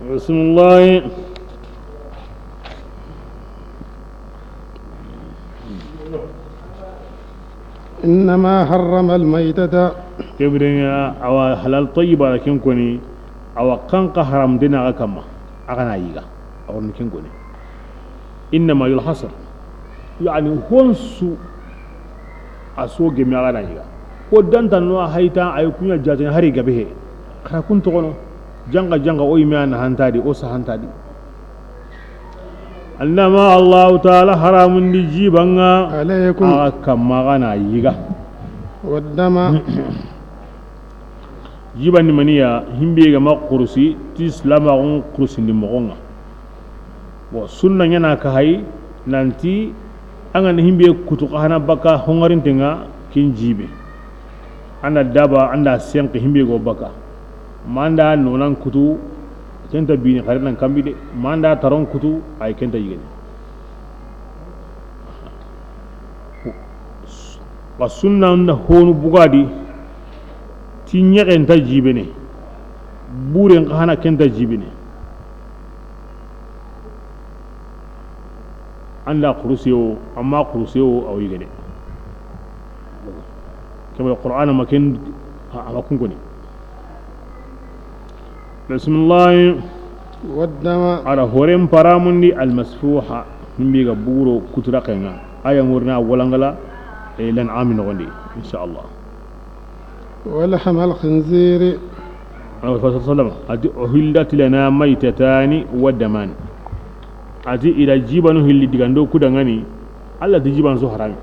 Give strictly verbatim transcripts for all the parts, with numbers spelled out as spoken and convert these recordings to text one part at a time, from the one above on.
بسم الله. إنما حرم الميتة. Ke biren ŋa, awa halal tayyiba ra ken koni, awa xa ga haram dina ga kamma, a ga na yiga, a wa ni ken koni. Innama lil hasr, yani honsu a so gemme a ga na yiga. Ko danta no a hayta ay kunya jaten hari gabe he. Xa ra kun toxono, janga janga o yime a na hantadi, o sa hantadi. Annama Allahu taala haramundi jiban ŋa, عليكم. A ga kamma a ga na yiga. والدم. Jiban ni maniya, himbe ga ma kurusi, ti silamaxun kurusindi moxon ŋa. Bon, sunna ɲana ka hay, nanti, an ga na himbe kutu xa hana baka hongarinten ŋa, kin jibe. An da daba, an da senki himbe go baka. Ma an da nonan kutu, ken ta bini xari nan kambi de. Ma an da taron kutu, ay ken ta yigene. Wa sunna na honu bugadi, ti ɲexen ta jibene. Buren xa hana ken ta jibene. An da kurusiyo, amma kurusiyo a wa yigene. Kebe Qur'ana ma ken, a ma kun koni. Bismillah. والدم. A da horen paramundi المسفوح, himbe ga buguro kuturaqen ŋa. Aya ŋurina walangala, e, Lan'ami noxondi, inshallah. ولحم الخنزير. Alayhi salatu wasalam, a ti, "Uhillat lana maytatani wa damani." A ti, i da jibanu hilli digando kudaŋani, Allah ti jiban su harami.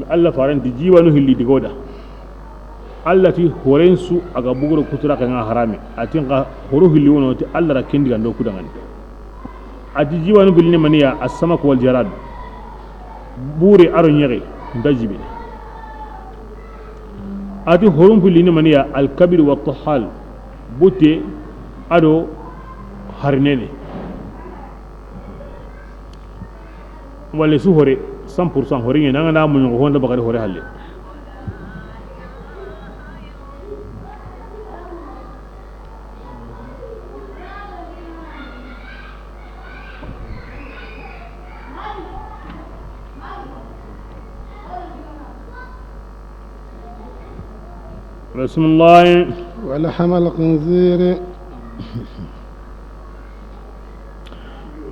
Allah faran ti jibanu hilli digoda. Allah ti horen su a ga buguro kuturaqen ŋa harami. A ti nxa horo hilli wono ti Allah ra ken digando kudaŋani. A ti jibanu pilini maniya, as-samak wal jarad. Bure a do ɲexe, nta jibini. A ti horum pilini maniya, al-kabid wa tuhal. Butte a do harinene. Wala su hore, cent pour cent hore ɲe, nanga na muɲu ko honda bakari hore halle. بسم الله. ولحم الخنزير.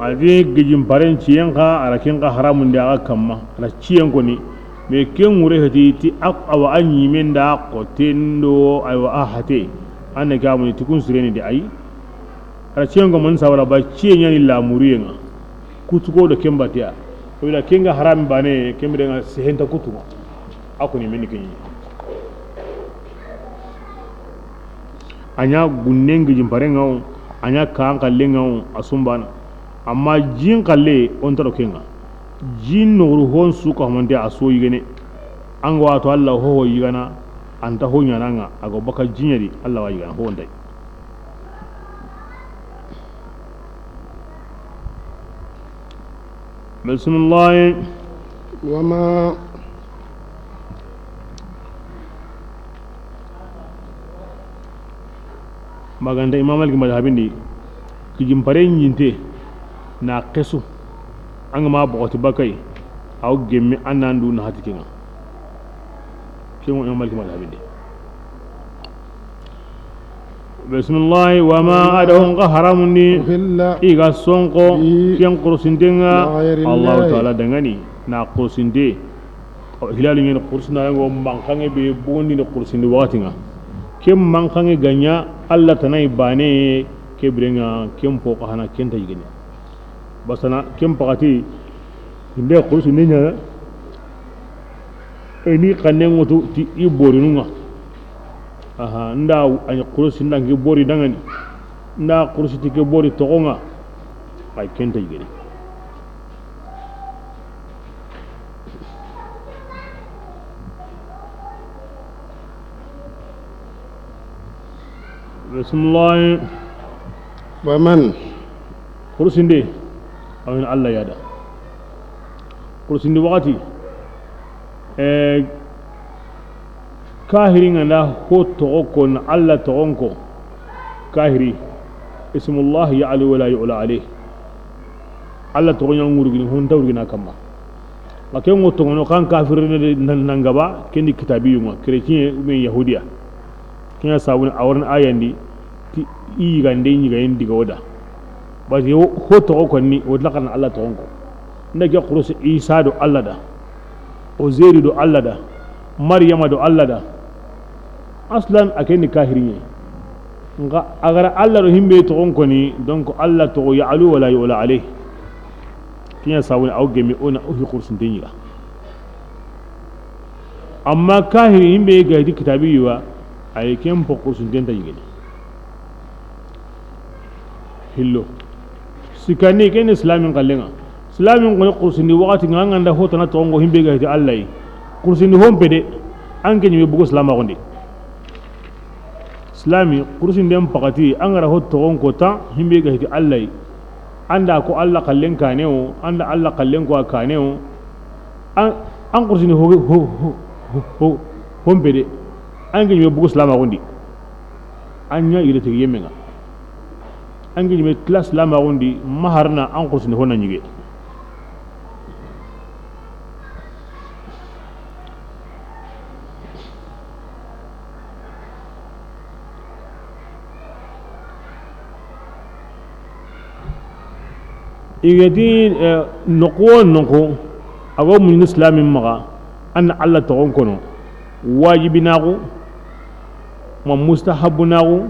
A di gijin paren ciyen xa, a ra ken xa haramundi a ga kamma, a ra ciyen koni. Mais ken ŋure heti ti a, awa a ɲimen da xoten do, aywa a hate. An ne ga muni ti kun sireni de ay. A ra ciyen ko man sawara ba ciyen ɲani lamuriyen ŋa. Kutuko do ken batiya. Ko ila ken ga harami bane, ken bire ŋa sehenta kutu ŋa. A koni meni ken ɲi. A ɲa gunnen gijin paren ŋa wo, a ɲa kan xallen ŋa wo, a sumbana. Amma jin xalle, o nta ro ken ŋa. Jin noxuru hon su ka homante a so yigene. An ga wato Allah ho ho yigana, a nta ho ɲana ŋa, a go baka jiɲa di, Allah wa yigana ho ntay. بسم الله. وما. Maganta Imam Malik madhabin di, gijin pare ɲinte na xesu, an ga ma bogoti bakay, aw gemme an nan du na hati ken ŋa. Ken ŋa Imam Malik madhabin di. Bismillah, wa ma, a do ho ŋa haramundi, أهل, i ga sonko, به, ken kurusinten ŋa, لغير الله, Allahu taala danŋani, na kurusinte. Hilalu ɲen kurusinda ŋo manxanŋe be bondi ni kurusindi waxati ŋa. Ken manxanŋe ga ɲa Allah tana yi bane, ke bire ŋa, ken po xa hana ken ta yigene. Basana, ken paxati, inde kurusi ni ɲa, e ni xanne ŋutu ti i borinu ŋa. Aha, nda a ɲi kurusi nda ngi bori danŋani. Nda kurusi ti ke bori toxo ŋa. Ay ken ta yigene. Bismillah. ومن. Kurusinde, aw ina Allah yada. Kurusinde waxati, eh, Kahiri nga na ho toxo ko na Alla toxon ko. Kahiri. Ismullah ya'lu wa la yu'la alayh. Alla toxon ya ŋurugini, ho nta wurugina kamma. Xa ke ŋo toxono kan kafiri ne na, na nga ba, ken di kitabiyu nga, chrétien ou bien yahudiya. Ken ya sabuni a wa ri ayandi, ti i yigande ɲiga yen diga wo da. Parce que ho toxo konni, wo laxana Alla toxon ko. Nda ke xurusi Isa do Alla da. Ozeri do Alla da. Mariyama do Alla da. Aslan a ken ni kahiriɲe. Nxa a ga ra Alla do himbe toxon koni, donc Alla toxo ya'lu wa la yu'la alayh. Ken ya sabuni aw gemi o na o hi xurusunte ɲiga. Amma kahiri himbe ga hiti kitabiyu wa, ay ken po xurusunte nta yigene. Hillo. Sikandi ken ni silamin xallen ŋa. Silamin xoni xursindi waxati nga, an ga nda ho tana toxon ko himbe ga hiti Alla yi. Xursindi ho n pede, an ke ɲime bugu silamaxun di. Silami, xursinden paxati, an ga ra ho toxon ko ta himbe ga hiti Alla yi. An da ko Alla xallen kane wo, an da Alla xallen ko a kane wo. An, an xursindi ho, ho, ho, ho, ho n pede, an ke ɲime bugu silamaxun di. An ɲa yire tigi yemme nga. An ke ɲime tila silamaxun di, maharna an xursindi ho na ɲige. I ga ti, eh, noxu wo noxu, a ga muɲini silamin maxa, an na Alla toxon kono, wajibinaxu, ma mustahabunaxu,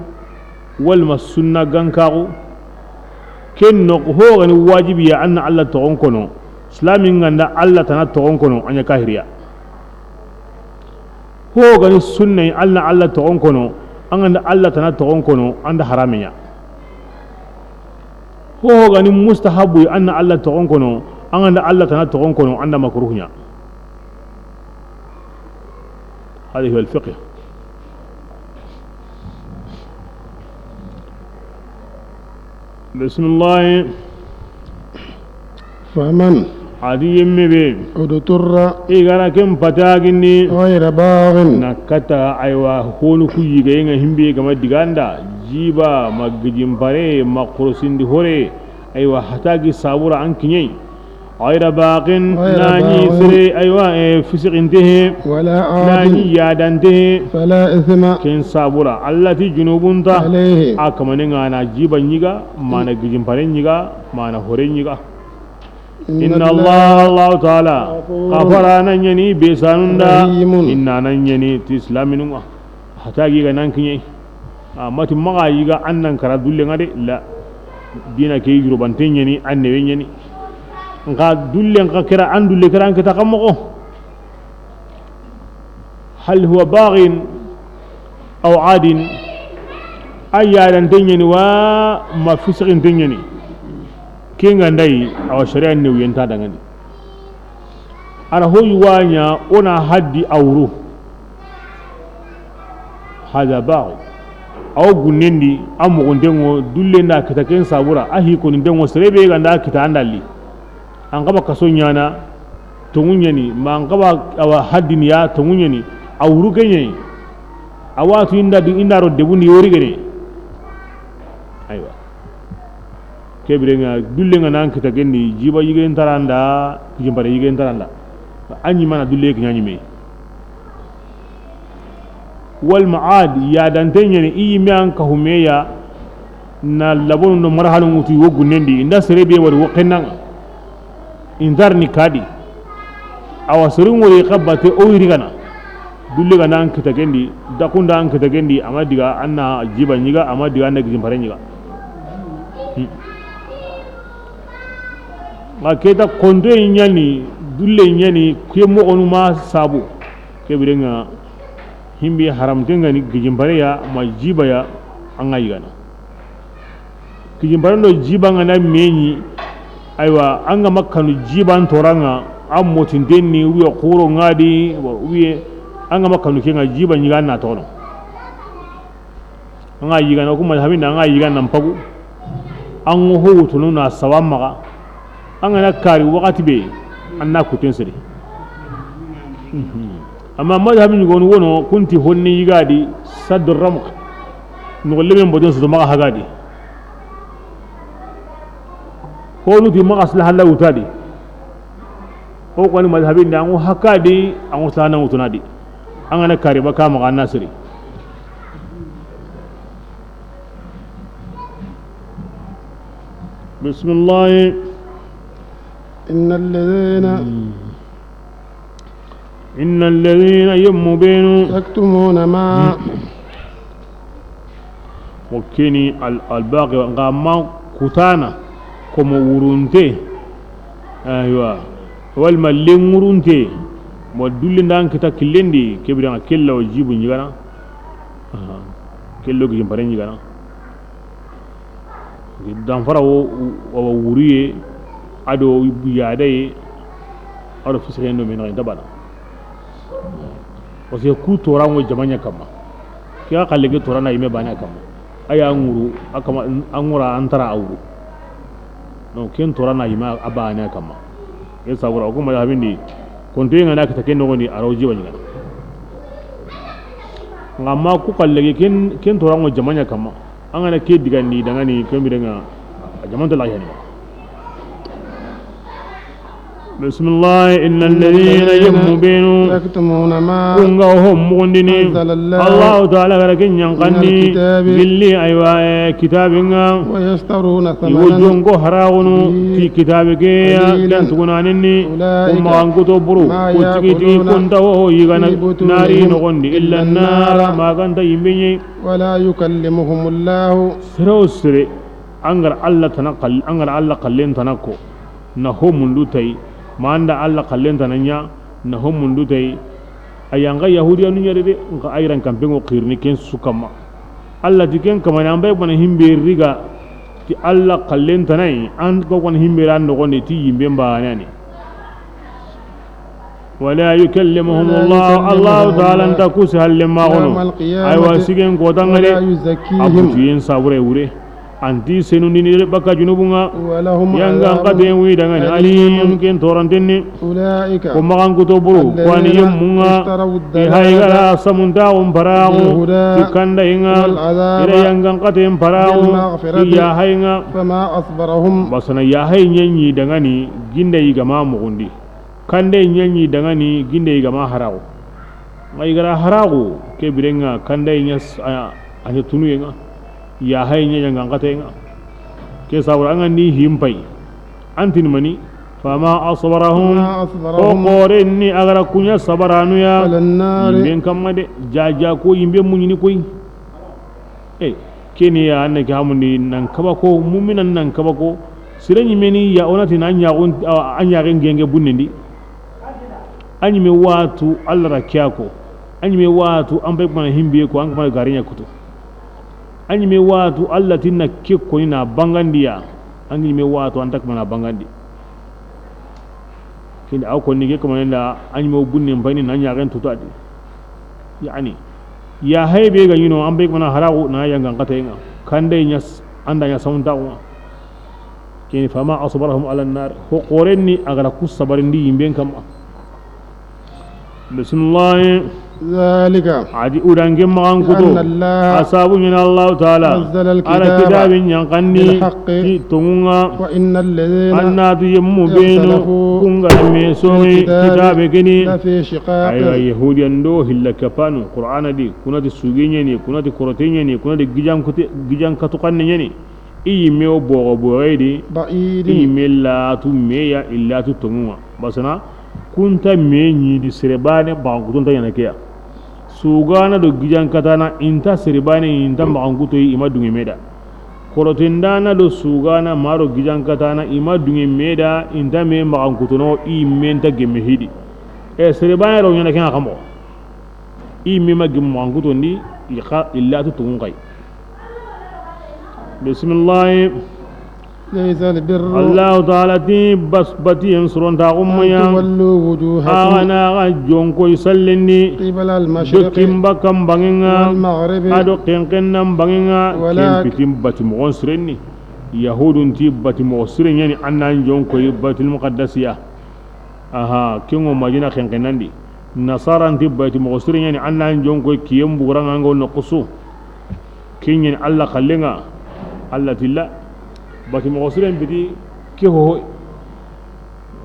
walla ma sunna gankaxu. Ken noxu ho ga ni wajibiya, an na Alla toxon kono, silamin ga nda Alla tana toxon kono, a ɲa kahiriya. Ho ga ni sunna yi, an na Alla toxon kono, an ga nda Alla tana toxon kono, an da haramiya. Ho ga ni mustahabu yi, an na Alla toxon kono, an ga nda Alla tana toxon kono, an da makruhuɲa. هذا هو الفقه. بسم الله. فمن A di yemme be. اضطر I ga ra ken patagindi. غير باغ Na kata aywa honu ku yigaye nga himbe ga ma diganda. Jiba ma gijin pare ma xurusindi hore. Aywa hatagi sabura an kiɲe. غير باغ غير Na ɲi باغ sere aywa, eh, fisiqinte he. ولا عاد Na ɲi yadante he. فلا إثم Ken sabura Alla ti junubun ta. عليه A kamane nga na jiba ɲiga, mana gijin pare ɲiga, mana hore ɲiga. إن إن الله الله Alla Taala غفور Xafara na ɲani be sanun da. رحيم Inna na ɲani ti silaminun ŋa. Hatagi ga nan kiɲe. A mati maxa yiga an nan kara dulle nga de la. Dina ke yurubante ɲani, an newe ɲani. Nxa dulle nxa kera, an dulle kera an kita xa moxo. هل هو باغ أو عاد A yadante ɲani wa ma fisiqinte ɲani. Ken ga ndayi awa sharia newuyenta dangani. A ra hoyi wa ɲa o na haddi a wuru. هذا باغ Awa gunnendi a moxonten ŋo dulle nda kita ken sabura a hi koninten ŋo sere be ga nda kita an da li. An xaba kaso ɲana tonŋu ɲani ma an xaba awa haddini ya tonŋu ɲani a wuru ke ɲani. A watu inda du inda ro debundi yori gene. Aywa. Ke biren ŋa dulle nga nan kita gendi jiba yigen taranda, jimbare yigen taranda. Anyi mana dulle kiɲa ɲime. Wal ma'ad yadante ɲani i yime an kahumeya na labonu no marhalu ŋutu wo gunnendi inda sere be wari wo xennanga. Indarni kadi. Awa sere ŋori xabate o yiri gana. Dulle gana an kita gendi, dakunda an kita gendi, ama diga anna jiba ɲiga, ama diga anna gijin pare ɲiga. Hmm. Nga keta konto ɲani, dulle ɲani, ke moxonu ma sabu. Ke biren ŋa himbe haramte nga ni gijin pare ya, ma jiba ya, an ga yigana. Gijin pare ndo jiba nga na meɲi, aywa, an ga ma kanu jiban toranga, an motinten ni, uye xuro nga di, uye, an ga ma kanu ke nga jiba ɲiga na tono. An ga yigana, kuma haminda an ga yigana nan pagu. An go ho wutunu na sawa maxa. An ga na kari wakati be, an na kuten sere. Mhm. Amma madhabi ɲugonu wono, kun ti honni yigadi, saddu ramaq. Noxo lemen boten soto maxa hagadi. Honu ti maxa silaha la wutadi. O koni madhabin da, an ŋo hakadi, an ŋo silahana wutunadi. An ga na kari ba ka maxa nasiri. Bismillah. إن الذين إن الذين يمبينو يكتمون ما. Wo keni al-, albaqi, nga ma kutana, komo wurunte. Aywa. Wal ma lengurunte. Mo dulli ndan kita killendi, kebira kella o jibu ɲigana. Aha. Kello gijin pare ɲigana. Danfara wo, wo wuriye, ado yadaye, ado fisixen do me naxa inta bana. Parce que ku toranŋo jamaɲa kamma. Ke ga xalle ke torana yime bane kamma. Aya ŋuru, a kamma, a ŋura antara a wuru. Donc ken torana yime a bane kamma. Ke sabura o kuma habindi. Konto ŋa na kita ken noxondi a raw jiba ɲigana. Nga ma ku xalle ke ken, ken toranŋo jamaɲa kamma. An ga na ke digandi dangani, ke mbirenga, a jamanta la yani. Bismillah, إن الذين يمبينو يكتمون ما kunga ho mugundini. أنزل الله Allahu Taala ga ra ke ɲankanni من الكتاب gilli, aywa, eh, kitabinga. ويشترون Iwo ثمنا jonko haragunu به ti kitabe ke ya, قليلا ken tugunaninni. أولئك Kuma an kuto buru, ما ku tigi tigi يأكلون kunta ho yigana في بطونهم nari noxondi, إلا illa النار nara, maganta yimbe ɲi. ولا يكلمهم الله. Sere wo sere, an ga ra Alla tana xal-, an ga ra Alla xallen tana ko, na ho mundu tayi, ma an da Alla xallen tana ɲa, na ho mundu tayi, a yan ga Yahudiyanu ɲa de, nxa a yiran kampenŋo xirini ken su kamma. Alla ti ken kamma, an bay bana himbe riga, ti Alla xallen tana yi, an ko kon himbe ran noxondi ti yimbe mbanani. ولا يكلمهم الله Allahu Taala nta ku si halle maxono. يوم القيامة Aywa, sigen kotangare. ولا يزكيهم A butiyen sabure wure. Anti senundini baka junubunga. ولهم Yanga عذاب nkate wi dangani. أليم Alim ken torantenni. أولئك Ko maxan kuto buru. Kwani الذين yemmunga. اشتروا I haygara الضلالة samuntaxun paraxu. بالهدى Ti kanda inga. والعذاب Ira yanga nkate paraxu. بالمغفرة Iya haynga. فما أصبرهم Basana ya hay ɲaɲi dangani. Ginda igama mugundi. Kande ɲaɲi dangani ginde igama haraxu. Nga igara haraxu, ke birenga kande ɲa s-, a, a ɲa tunuyenga. Ya hay ɲa ɲanga nkatenga. Ke sabura anga ni himpay. Antini mani, فما أصبرهم فما أصبرهم Ko xorenni agara kuɲa sabaranuya. على النار Yimben kamma de, jaja ko yimbe muɲini koy. E, keni ya anne ke hamundi nan kabako, muminan nan kabako. Sire ɲimeni ya onati na ɲaxun, a, a ɲaxen genge bunnendi. A ɲime watu Alla ra kiya ko. A ɲime watu an bay mana himbe ko, an mana garinya kutu. A ɲime watu Alla tinna ke ko ni na bangandiya. A ɲime watu an tak mana bangandi. Kindi aw konni ke kamane nda a ɲime bunne mbayni na ɲaxen tutadi. Yani, ya haybe ga ɲino an bay mana haraxu na yanga nkatenga. Kande ɲa s-, anda ɲa samuntaxunga. Kini فما أصبرهم على النار. Ho xorenni agara ku sabarindi yimben kamma. Bismillah. ذلك Adi udange maxan kuto. بأن الله A sabu ɲina Allahu Taala. نزل الكتاب Ara kitabe ɲankanni. بالحق Ti tongunga. وإن الذين Annatu yemmu benu. اختلفوا Kunga me في sogi الكتاب kitabe kini. لفي شقاق Aywa, Yahudiyan do hilla kapanu. Qur'ana di. Kunati sugi ɲeni. Kunati korote ɲeni. Kunati gijan kute, gijan katukanne ɲeni. I yimme wo bogo bogo di. بعيد I yimme latu meya illatu tongunga. Basana, kunta me ɲi di serebane, bagan kutunta ɲana keya. Sugana do gijan katana, inta serebane, inta maxan kutoyi, ima dunge meda. Korotindana do sugana, maro gijan katana, ima dunge meda, inta me maxan kutono, i menta gemme hidi. E serebane ro ɲana kenga kamo. I mema gemme maxan kutondi, i xa illatu tungun kay. Bismillah. ليس البر Allahu Taala ti bas-, batiyen sorontaxu maya. أن تولوا وجوهكم Axa na axa jonkoy sallendi. قبل المشرق Dokkin bakkan bangenga. والمغرب Ado kenkennan bangenga. ولكن Ken pitin bati moxon sirenni. Yahudun ti bati moxo siren ɲani annan jonkoy Baitul Muqaddasiya. Aha, kengo Madina kenkennandi. Nasaran ti bati moxo sire ɲa ni, an na jonko kiyen buguranga ngo noxo su. Ken ɲa ni Alla xallenga, Alla tilla. Bati moxo siren biti ke ho.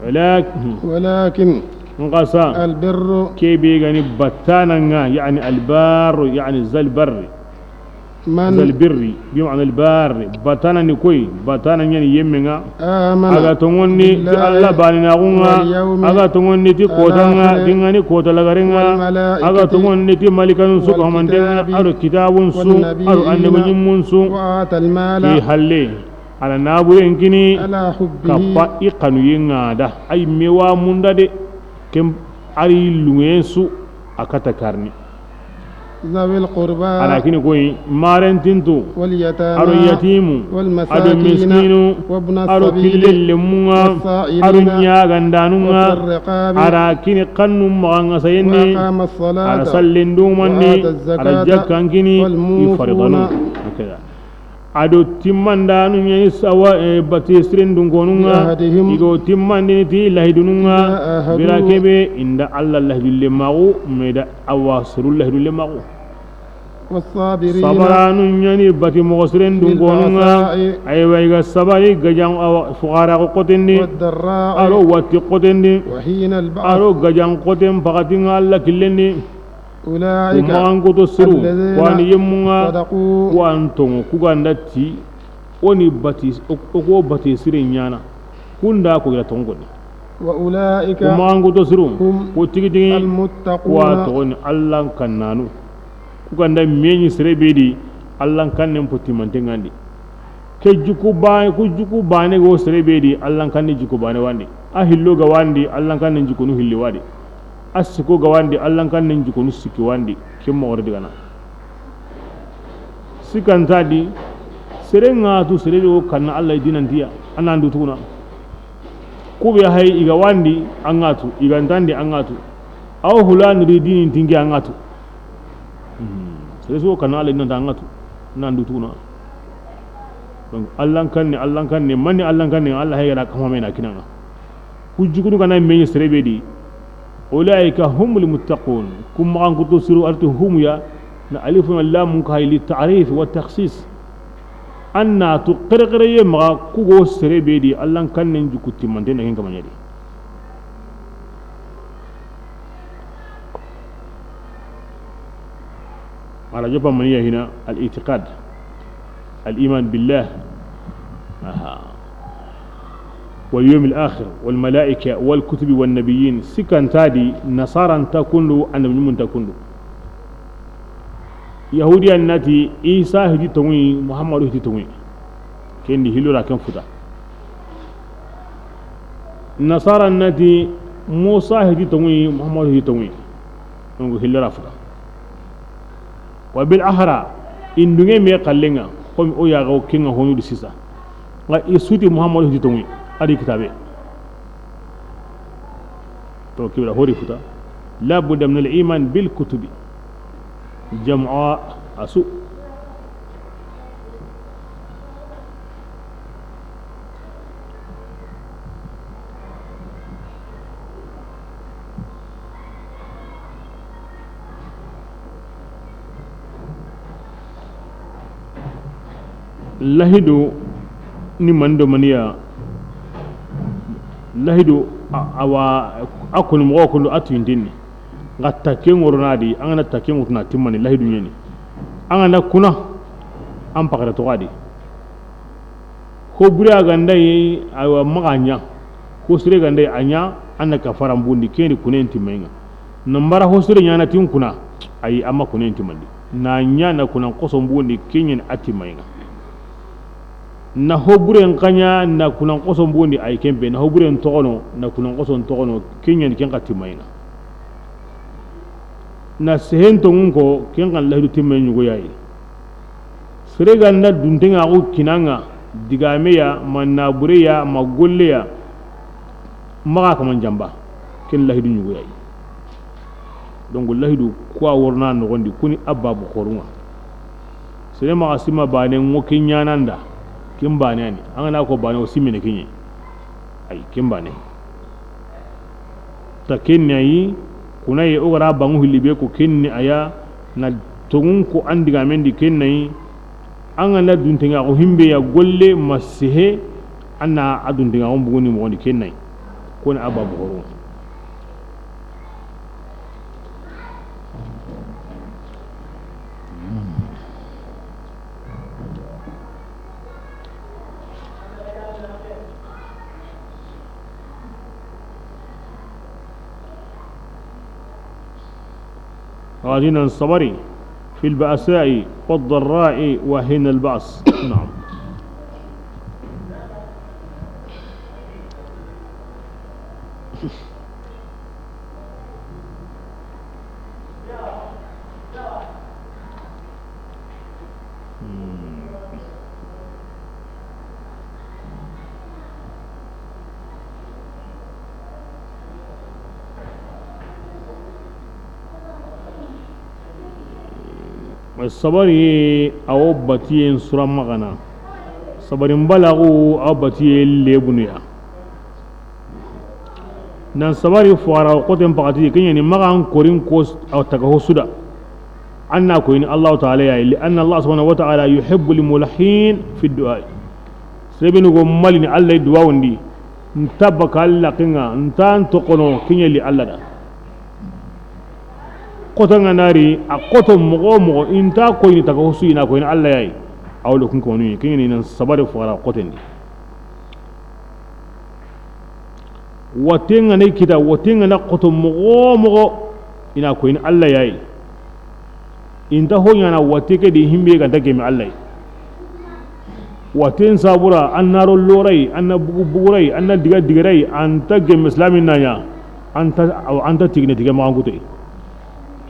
Walakin. Walakin. Nxa sa. Albirru. Ke be ga ni batana nga, yani albarru, yani zal barri. Man. Zal birri, bi ma'ana al barri. Batana ni koy, batana ɲa ni yemme nga. Amana. A ga tonŋonni ti billahi Alla baanaaxu nga. Wal yawmi. A ga tonŋonni ti kota nga, al akhiri. Dingani kota lagare nga. Wal malaikati. A ga tonŋonni ti malikanu su, wal kitabi, a do kitabun su, wal nabiyina, a do annabi ɲimmun su. Wa atal mala. Ke halle. A na naaburen kini. Ala hubbihi. Kappa i xanuyen ŋa da. Ay mewa munda de. Kem ari lungen su a kata karni. Zawil qurba. A ra kini koy marentintu. Wal yatama. A do yatimu. Wal masakina. A do miskinu. Wabna sabili. A do killellemunga. Wassa'ilina. A do ɲagandanunga. Wafi riqabi. A ra kini kannu maxa nga sayenni. Wa aqama salata. A ra sallen dumandi. Wa ata zakata. A ra jakkan kini. Wal mufuna. I faridanu. Hakada. A do timmandanu ɲa ni sawa, eh, bati siren dunkonunga. Bi ahdihim. I go timmandini ti lahidununga. Idha ahadu. Bira kebe inda Alla lahidu lemaxu, meda awa suru lahidu lemaxu. Wassabirina. Sabaranu ɲa ni bati moxo siren dunkonunga. Fil ba'sa'i. Aywa, i ga sabari gajan awa fuqara ko xotendi. Wad darra'i. A do watti xotendi. Wa hina al ba's. A do gajan xoten pakatinga Alla killendi. Ulaika. Ku maxankoto siru, alladhina, ku wa ni yemmunga, sadaqu, ku wa n tonŋo, ku ga nda ti, o ni bati, o, o ko bati sire ɲaana, kunda ko gira tonŋo ni. Wa ulaika. Ku maxankoto siru, hum, ku tigi tigi, almuttaquna, ku wa toxo ni Allan kannanu. Ku ga nda meɲi sere be di, Allan kannen potimanten ŋa ndi. Ke juku ba, ku juku bane go sere be di, Allan kanne juku bane wa ndi. A hillo ga wa ndi, Allan kanne jukunu hilli wa ndi. A siko ga wa ndi, Allan kanne jukunu siki wa ndi. Ke moxo ri digana. Sikanta di, sere ŋa tu sere be go kanna Alla dinantiya, a na ndu tuguna. Ku be hay i ga wa ndi, a ŋa tu, i ga nta ndi, a ŋa tu. Aw hula nuri dini tingi, a ŋa tu. Hmm. Sere so kanna Alla dinanta, a ŋa tu. Na ndu tuguna. Donc, Allan kanne, Allan kanne, mani Allan kanne, Alla hay ga ra kama me na kinanga. Ku jukunu ga na meɲi sere be di. Ulaika humul muttaqun. Ku maxankoto siru a ra tu hum ya, na alifun lamun ka hay li ta'rif wa takhsis. A na tu xerexereye maxa ku go sere be di, Allan kannen juku timmante na ken kamaɲa di. A ra joppa maniya hina al-i'tiqad, al-iman billah, aha, wal yawmil akhir, wal malaika, wal kutubi, wan nabiyyin. Sikanta di, nasara nta kundu, annabi ɲimmu nta kundu. Yahudiya na ti Isa hiti tonŋu yi, Muhammadu hiti tonŋu yi. Ken di hillo ra ken futa. Nasara na ti Musa hiti tonŋu yi, Muhammadu hiti tonŋu yi. Donc hillo ra futa. Wa bil ahra, i ndunge me xallenga, comme o ya ga o kenga honu di sisa. Nga i su ti Muhammadu hiti tonŋu yi, a di kitabe. To kibra hori futa. La budda min al-iman bil kutubi. Jam'a asu. Lahidu ni mani do maniya? Lahidu a, awa, a koni moxo kundu a tuyintinni. Nga takke ŋorona di, an ga na takke ŋutuna timmani lahidu ɲeni. An ga na kuna, an pakata toxo a di. Ho bure a ga nda yi, awa, maxa ɲa. Ho sire ga nda yi, a ɲa, an na kafara mbundi, ken di kunen timmayi ŋa. Na mbara ho sire ɲaana tin kuna, ayi, an ma kunen timmandi. Na ɲa na kunan xoso mbundi, ken ɲeni a timmayi ŋa. Na ho buren xa ɲa, na kunan xoso mbundi, ayi, ken be, na ho buren toxono, na kunan xoso toxono, ken ɲeni ken xa timmayi ŋa. Na sehen tonŋun ko, ken xa lahidu timmayi ɲugo ya yi. Sere ga nda duntenŋa xo kinanga, digame ya, ma nabure ya, ma golle ya, maxa kaman jamba, ken lahidu ɲugo ya yi. Donc lahidu ku wa worona noxon di, kuni a babu xorunŋa. Sere maxa sima bane ŋo ke ɲaana nda, ken bane ya ni. An ga na ko bane o simene ke ɲi. Ayi, ken bane. Ta ken na yi, Kunaye o ga ra banŋu hilli be ko ken ni a ya na tonŋun ko an digaamen di ken na yi. An ga na duntenŋa ko himbe ya golle ma sehe, an na a duntenŋa ko buguni moxo ndi ken na yi. Ko ni a ba bugoro. Wa dinan sabari fil ba'sa'i wad darra'i wa hinal ba's. Na'am. Sabari, a wo batiyen sura maxana. Sabarin balaxu, a wo batiyen lebunu ya. Nan sabari fo a ra xoten paxati, ken ɲa ni maxa an korin ko a taga ho su da. An na koyini Allahu Taala ya yi, li anna Allah subhanahu wa ta'ala yuhibbul mulhin fi du'a. Sere be ni go malini Alla duwawun di, nta baka Alla ken ŋa, nta an toxono ken ɲa li Alla da. Xota ŋa na ri, a xoto moxo moxo, i nta koyini taga ho su, i na koyini Alla ya yi. A wo lo kun konu yi, ken ɲa ni nan sabari fo a ra xoten di. Watten ga na i kita, watten ga na xoto moxo moxo, i na koyini Alla ya yi. I nta ho ɲaana watte ke di himbe ga nta gemme Alla yi. Watten sabura, an na ro lorayi, an na bugu bugurai, an na diga digarai, an nta gemme silaamin na ɲa, an nta, an nta tigine tige maxan kutoyi.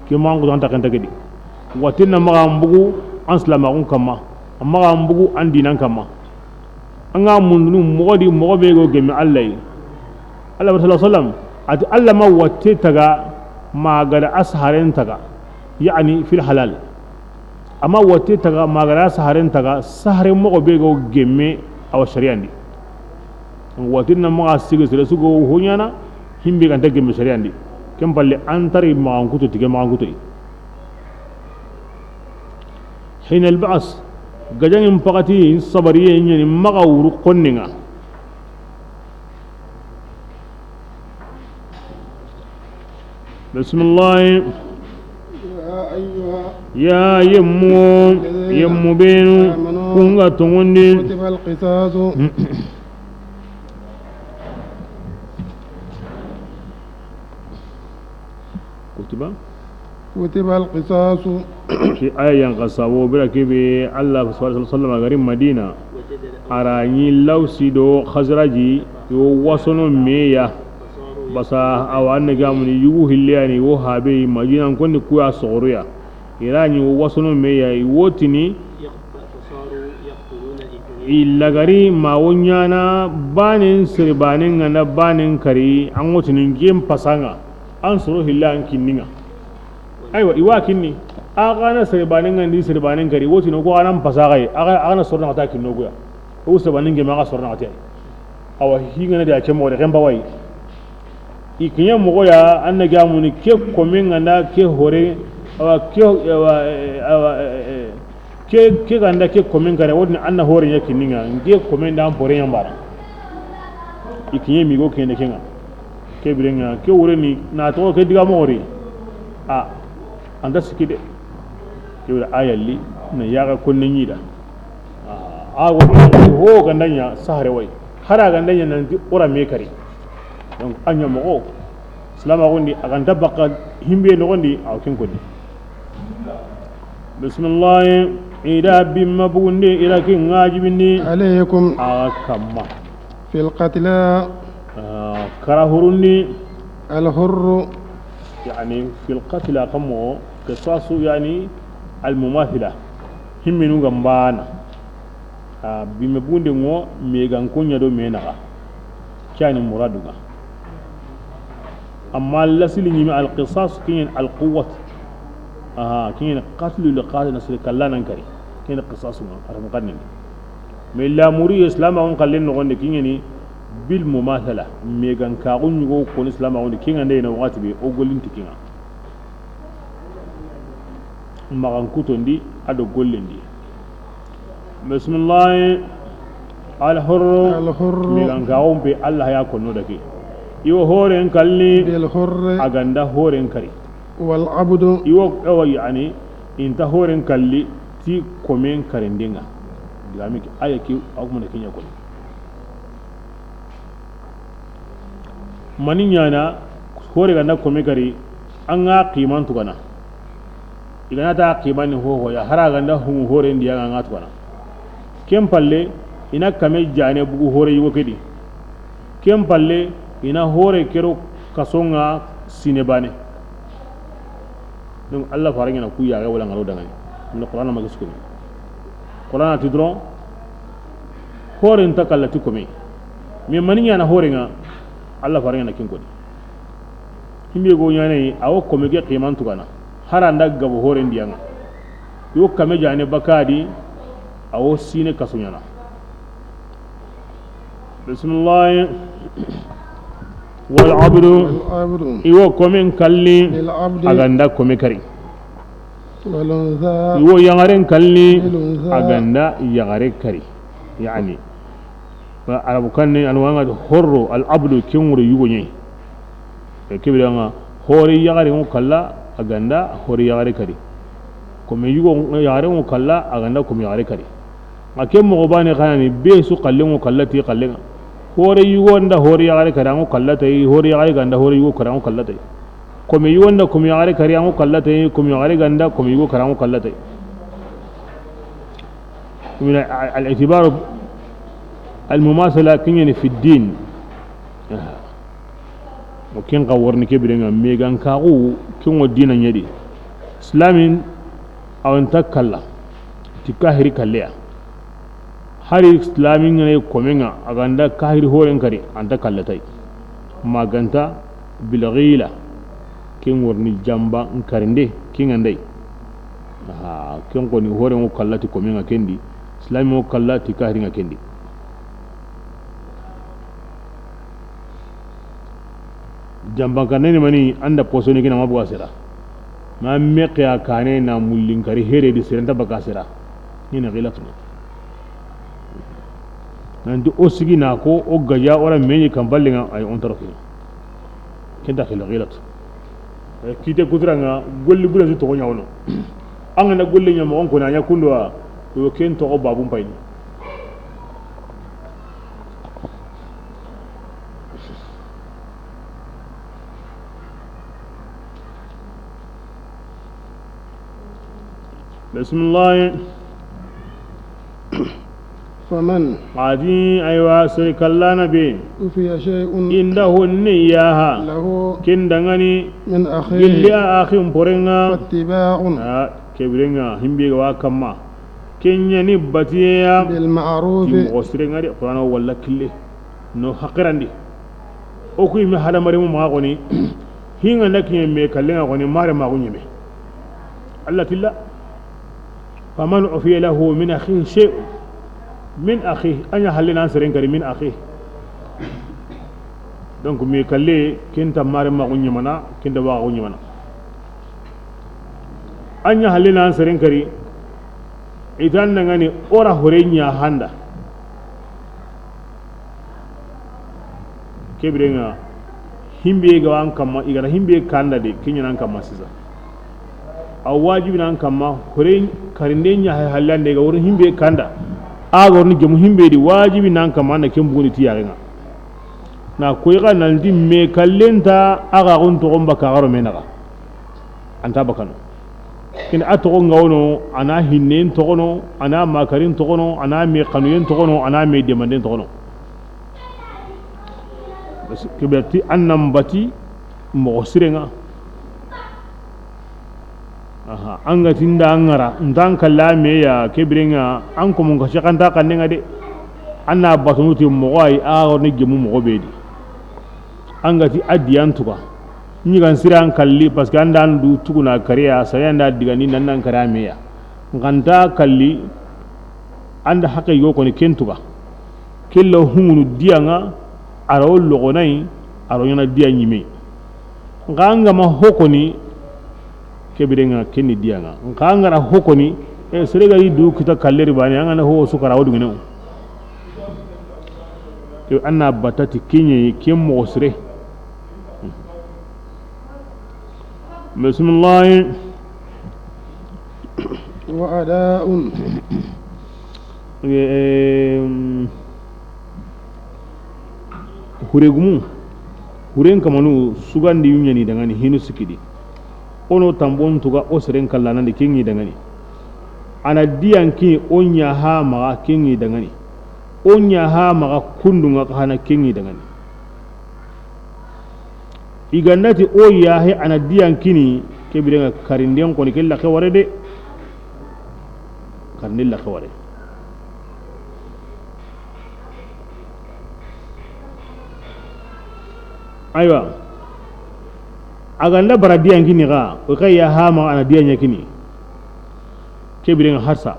Ke maxan kuto an ta ken ta ke di. Watten na maxa an bugu an silaamaxun kanma, a maxa an bugu an diinan kanma. An ga mundunu moxo di, moxo be go gemme Alla yi. Alla wa sallam a ti Alla ma watte taga ma ga da a saharen taga, yani fil halal. A ma watte taga ma ga da a saharen taga, sahare moxo be go gemme a wa sariyan di. Watten na maxa sigi sere su go ho ɲaana, himbe ga nta gemme sariyan di. Ken palle an ta ri maxan kuto tige maxan kutoyi. Hinal ba's, gajaŋen paxati sabariye ɲa ni maxa wuru xonne ŋa. Bismillah. يا أيها Ya yemmu, الذين yemmu benu, آمنوا kun ga tonŋundi. كتب القصاص. Kutiba. كتب القصاص. Ke aya yan xa sabo bira ke be Alla sallallahu alaihi wasallam a ga ri Madina. A ra ɲi Lawsi do Xazraji, i wo wasono me ya. Basa a wa anna gamuni yugu hille ya ni wo habe Madina konni ku ya soxoro ya. I ra ɲi wo wasono me ya, i wo tini. I lagari ma wo ɲaana banen sere banen ga na banen kari, an wo tini n ke n pasa ŋa, an soro hilla an kinni ŋa. Aywa, i wa kinni, a xa na sere banen ga ndi sere banen kari, wo tini ko a na n pasa xa yi, a xa na soro na xa ta kinno ku ya. O sere banen ke ma xa soro na xa ta yi. Awa, hi ga na di a ke moxo de, ken ba wa yi. I kiɲe moxo ya, anna gamuni ke komen ga nda ke hore, awa, ke, awa, eh, awa, eh, eh, ke, ke ga nda ke komen kare, wodni anna hore ɲa kinni ŋa, n ke komen da an pore ɲa mbara. I kiɲe mi go kene ke ŋa. Ke bire ŋa, ke wure ni, na toxo ke diga moxo ri. A, an ta sikki de. Ke wure a yalli, na yaga konne ɲi da. A, a go ho ga nda ɲa sahare wa yi. Hara ga nda ɲa nanti o ra me kari. Donc, a ɲa moxo. Silaamaxun di, a ga nta bakka himbe noxon di, a wa ken konni. Bismillah, i da bimma bugundi, i da ken wajibindi. عليكم. A kanma. في القتلى. Ah, kara hurundi. الحر. Yani, في القتلى kanmo, qisasu, yani, المماثلة. Himmenu ga mbana. A, bime bunde ŋo, me gan ko ɲa do me naxa. Ke yani muradu ŋa. Amma lasili ɲimi alqisas, ke ɲi alquwat. Aha, ke ɲi qatlu li qatil nasri kalla nan kari. Ke ɲi qisas ŋa, aram kanni. Mais lamuri islam on kallen no gonde ke ɲi bil mumathala. Me gan ka gun ɲugo ko islam on ke ŋa nde na wakati be o golinti ke ŋa. Maxan kutondi a do gollendi. Bismillahi. Alhurru. Alhurru. Migankaxun pe, Allah ya konno daki. I wo horen kalli. Bilhurri. A ga nda horen kari. Walabdu. I wo, ewa, yani, i nta horen kalli ti komen karindenga. Digami ke, aya ke, a kuma na kiɲa koni. Mani ɲana, hore ga nda kome kari, an ga ximan tugana. I ga na ta ximan ni hoho ya, hara ga nda humu hore ndi ya nga tugana. Ken palle, i na kame jane bugu hore yugo kedi. Ken palle, i na hore kero kasonga sine bane. Donc, Allah faren ŋa na ku yaxe wala ŋaro dangani. Nda Qur'ana ma giskuni. Qur'ana ti doron, hore nta kalla ti kome. Mais mani ɲana hore nga, Allah faren ŋa na kin koni. Himbe go ɲane, a wo kome ke ximan tugana. Hara nda gabo hore ndi ya nga. Yo kame jane bakadi, a wo sine kaso ɲana. Bismillahi. Walabdu. Walabdu. I wo komen kalli. Bilabdi. A ga nda kome kari. Walunsa. I wo yaxaren kalli. Bilunsa. A ga nda yaxare kari. Yani, arabu kanne, an wanga horro, alabdu, ken wuro yugo ɲe. E, kebire nga, hore yaxare ngo kalla, a ga nda hore yaxare kari. Kome yugo yaxare ngo kalla, a ga nda kome yaxare kari. A ke moxo bane xanani, be su xalle ngo kalla ti xalle nga. Hore yugo nda hore yaxare kari, a ngo kalla tay, hore yaxare ga nda hore yugo kari, a ngo kalla tay. Kome yugo nda kome yaxare kari, a ngo kalla tay, kome yaxare ga nda kome yugo kari, a ngo kalla tay. Min al-i'tibar al-mumasala kiɲeni fi din. O ken xa warni kebire nga, megankaxu ken wo dina ɲedi. Islamin a wa nta kalla ti kahiri kalleya. Hari islamin ngene komen nga, a ga nda kahiri horen kari, a nta kalla tay. Maganta bilghila, ken warni jamba nkarinde, ken nga ndai. Aha, ken koni horen wo kalla ti komen nga kendi, islamin wo kalla ti kahiri nga kendi. Jambankanne ni mani, anda posoni kina mabuga sera. Ma meqe a kane na mullin kari here di serenta baka sera. Ni na gilatu. Nanti o sigi na ko, o gaja, o ra meɲi kamballe nga, ay on taro kini. Kenta xila gilatu. Eh, kite kutura nga, golli bure su toxo ɲa wono. An ga na golli ɲa moxon ko na ɲa kundo wa, yo ken toxo babun payni. Bismillahi. Faman. Adi, aywa, sere kallana be. Ufiya shay'un. Inda honne yaha. Lahu. Ken dangani. Min akhihi. Gilli a axin porenga. Fattiba'un. A, kebirenga, himbe wa kamma. Kenya ni batiyeya. Bil ma'ruf. Ti moxo sirenga de, Qur'ana walla kille. No haqirandi. O ku yime hadamare mu maxa xoni. Hinga na kiɲe me kallenga xoni, mare maxu ɲeme. Allah tilla. Faman ufiya lahu min akhihi shay'un. Min akhihi, a ɲa halle nan seren kari min akhihi. Donc, me kalle, kenta mare maxu ɲemana, kenta waxu ɲemana. A ɲa halle nan seren kari, itan dangani ora hore ɲa handa. Kebirenga, himbe ga wan kamma, i gara himbe kanda de, kiɲana an kamma sisa. A wajibi nan kamma, hore karinde ɲa hay hallande ga wori himbe kanda. A ga wori gemu himbe di wajibi nan kamma na ken buguni ti yaxenga. Na koy ga nan di me kallenta, a ga gon toxon baka garo me naga. Anta bakano. Ken a toxo nga wono, a na hinnen toxono, a na makarin toxono, a na me xanuyen toxono, a na me demanden toxono. Bas, kebe ti an nan bati moxo sirenga. Aha, an ga ti nda an gara, ntan kalla me ya kebirenga, an ko mun ka shakanta kannenga de. An na batunu ti moxo ay, a woni gemu moxo be di. An ga ti a diyan tuga. Ɲigan siran kalli, parce que an da an du tuguna kariya, saya nda digani nan nan kariya me ya. Nganta kalli, an da haqe yo koni ken tuga. Kello hungunu diyanga, a ro logonai, a ro ɲana diya ɲime. Nga an ga ma hokoni, Ke biren ŋa ken ni diya ŋa. Nxa an ga ra ho koni, e, sere ga ri du kita kalleri bane, an ga na ho su kara wo dungene. Ke an na batati kinye, ken moxo sire. Bismillah. وأداء. Em, Huregumu, huren kamanu sugandi yu ɲani dangani hinu sikidi. Ono tambon tuga o seren kallanandi kengi dangani. Ana diyan kini o ɲa ha maxa kengi dangani. O ɲa ha maxa kundunga xa hana kengi dangani. I ga nati o yahe ana diyan kini, ke birenga karinden koni ke laxe ware de. Karinden laxe ware. Aywa. A ga nda bara diyan kini ga, o ka yaha ma ana diyan ɲa kini. Ke birenga harsa.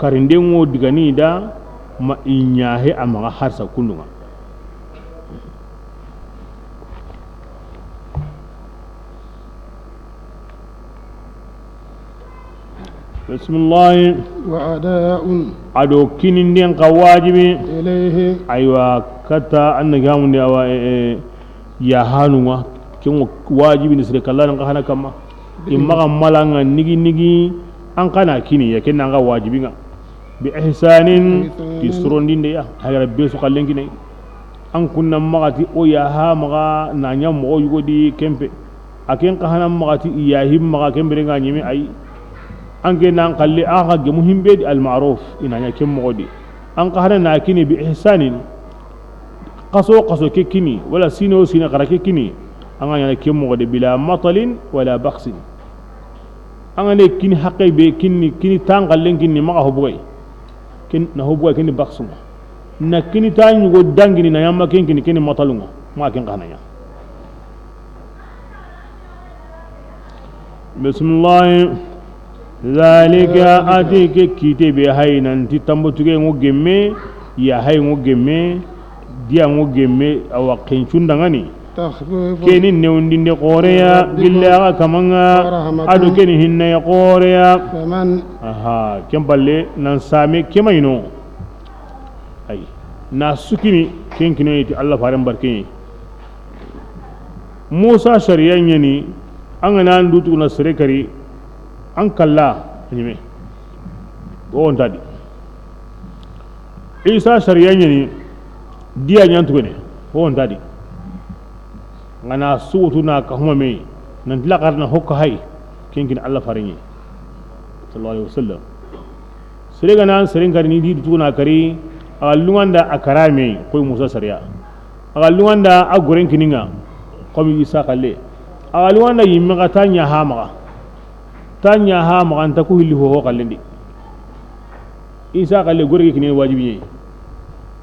Karinden ŋo digani da ma i ɲahe a maxa harsa kundunga. Bismillah. وأداء. A do kininden xa wajibi. إليه. Aywa, kata an na gamundi awa, e, e, yahanunga. Ken wajibi ni sire kallan xa hana kamma. I maxa malanga nigi nigi an xa na kini ya ken na xa wajibinga. Bi ihsanin, ti sorondinde ya. Hagara be su kallen kinai. An kunna maxati o yaha maxa na ɲa moxo yugodi kempe. A ken xa hana maxati i yahi maxa ken birenga ɲeme ay. An ke nan xalle a xa gemu himbe di al ma'ruf i na ɲa ken moxo di. An xa hana na kini bi ihsanin. Xaso xaso ke kini wala sino sino xara ke kini. An ga ɲa ken moxo de bila matalin wala baksin. An ga ne kini haqqe be kini kini tan xallen kini maxa hobugay. Ken na hobugay kini baksunga. Na kini ta ɲugo dangini na yamma ken kini kini matalunga. Ma ken xa na ɲa. Bismillah. Zalika, ati ke kite be hay nanti tambotuge ŋo gemme, ya hay ŋo gemme, diya ŋo gemme, awa kencundangani. Takhfifu. Keni newndinde xoreya, min rabbikum, gilla axa kamanga, wa rahmatan, ado keni hinnaye xoreya. Faman. Aha, ken balle nan same kemayino. Ay, na sukini ken kinoyiti Allah faren barkeyi. Musa sariya ɲani, an ga na an dutuguna sere kari, an kalla ɲime. O wontadi. Isa sariya ɲani, diya ɲantugene. O wontadi. Ngana sugutu na ka huma me, nan tila karna hokka hay, ken kini Allah farenye. Sallallahu alaihi wasallam. Sere ga nan seren kari ni di dutuguna kari, a lunganda a karame, koy Musa sariya. A lunganda a goren kininga, komi Isa kalle. A lunganda yimme ka tanya hamaga. Tanya hamaga anta ku hilli ho ho kallendi. Isa kalle gorge kini wajibi ye.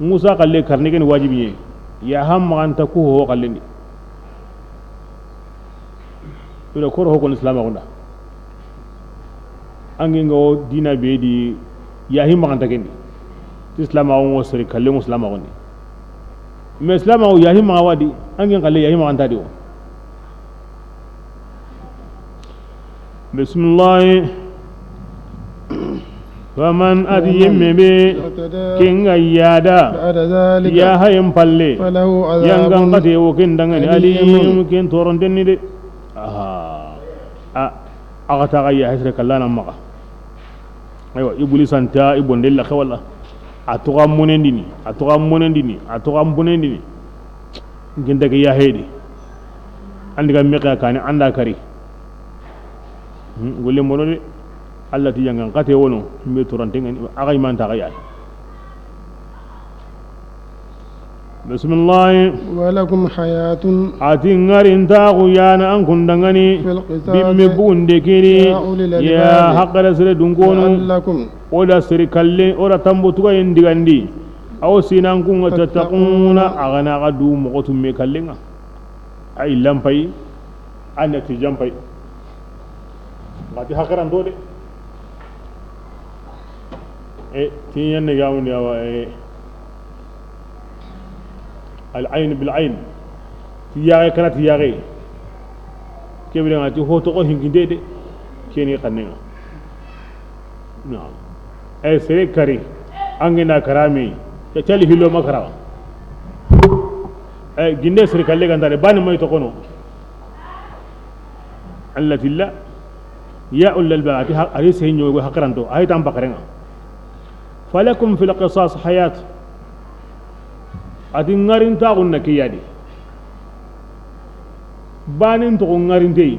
Musa kalle karne ken wajibi ye. Ya hamaga anta ku ho ho kallendi. Ila koro ho kon islam agunda. Angi ngo dina be di ya hima kan takendi. Islam awo ngo sere kalle ngo islam awo ni. Mais islam awo ya hima wadi angi kalle ya hima kan tadi o. Bismillah. Faman, adi yimme be, ihtada, kenga yada, ba'da dhalika, ya hayen palle, falahu adhabun, yangan kate wo ken dangani, alim, alim, ken torontenni de. Aha. A, aga taga ya hasre kallana maga. Aywa, Iblis anta, ibonde la khawala. A toga monendini, a toga monendini, a toga monendini. Nginta ke ya hedi. Andi ga meka kani anda kari. Hmm, golle mono de. Allah ti yangan kate wono, mbe torante ngani, aga imanta ga ya. Bismillah. Walakum hayatun. Ati ngari ntaxu yana an kundangani. Fil qisas. Bimme bunde kiri. Ya ulil albab. Ya haqqara sere dunkonu. La'allakum. Oda sere kalle, oda tambo tuga indigandi. Aw sinan kunga tattaquna. Tattaquna, agana ga du moxotu me kallenga. Ay lampay. An na ti jampay. Ngati hakaran do de. E, tiɲan ne gamundi awa, e, al ayn bil ayn. Ti yaxe kana ti yaxe. Kebire ngati ho to ko hinginde de. Keni xanne ŋa. Naam. Ay sere kari. An ga na kara me. Ya tali hillo ma kara. Ay ginde sere kalle ga ndare bani may to kono. Alla tilla. Ya ulal albab, ati ha-, ari se nyo go hakaranto. Ay tam bakarenga. Falakum fil qisas hayat. Ati ŋarintaxun na ke ya di. Banen toxo ŋarinte yi.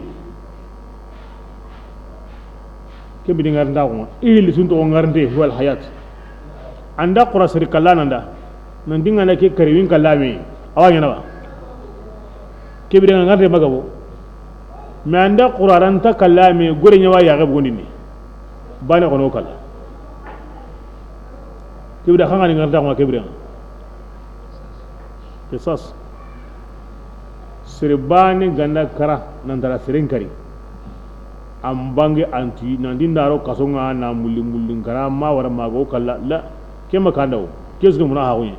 Ke bidi ŋarintaxun ŋa. I hilli sun toxo ŋarinte yi, huwal hayat. An da xura sere kalla na nda. Nan di ŋa na ke kari win kalla me. Awa ɲana wa. Ke bidi ŋa ŋarinte ma gabo. Mais an da xura ra nta kalla me, gore ɲa wa yaxe bugundini. Bane xono kalla. Ke bidi xa ŋa ni ŋarintaxun ŋa ke bidi ŋa. Qisas. Sere bane ga na kara, nan tara seren kari. An bange anti, nan di ndaro kaso ŋa na mulli mulli kara ma wara ma go kalla. La, ke ma kanda wo. Ke su muna ha gonye.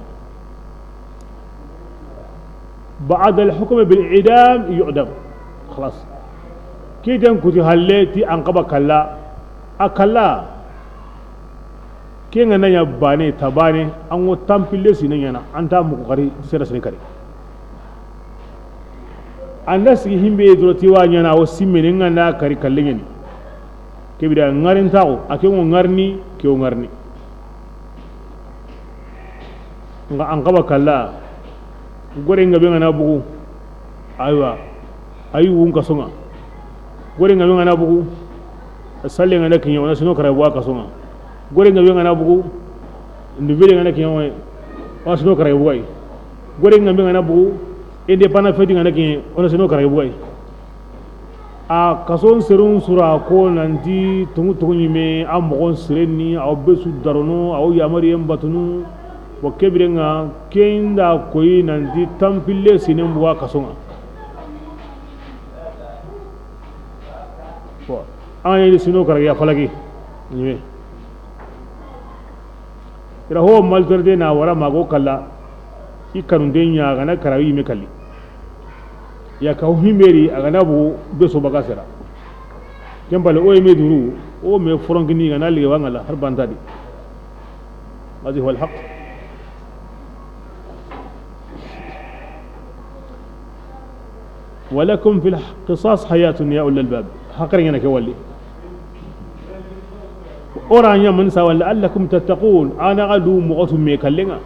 Ba'da al-hukm bil i'dam yu'dam. Khalas. Kiten kuti halle ti an xaba kalla. A kalla. Ke ŋa na ɲa bane, ta bane, an ŋo tampille sine ɲana, an ta muku kari, sere sere kari. An da sigi himbe doro ti wa ɲana, wo simmene ŋa na kari kalle ɲani. Ke bidi ŋarintaxu, a ke ŋo ŋarni, ke wo ŋarni. Ŋa an xaba kalla, gore ŋa be ŋa na bugu. Aywa. Ayi wun kaso ŋa. Gore ŋa be ŋa na bugu. Salle ŋa na kiɲe, o na sino kara buga kaso ŋa. Gore ŋa be ŋa na bugu. Nduvele ŋa na kiɲe, o na sino kara buga yi. Gore ŋa be ŋa na bugu. Indépendance fête ŋa na kiɲe, o na sino kara buga yi. A kason serun sura ko nanti tungu tungu ɲime, a moxon sirenni, a wo be su darono, a wo yamariyen batunu. Wa ke bire ŋa, ken da koyi nanti tampille sinen buga kaso ŋa. Bon, an yi sino karagi ya falaki ɲime. I ra ho maltraité na wara mago kalla. I kanunde ɲa a ga na kara yime kalli. Ya ka ho himberi a ga na bu be so baga sera. Ken bale o yime duru, o me foronkini ga na liga wangala har bantadi. Hadi huwa alhaq. Walakum fil qisas hayatun ya ulil albab. Hakar ɲana ke wali. O ra ɲa man sa wala la'allakum tattaqun. Ana ga du moxo tu me kallenga.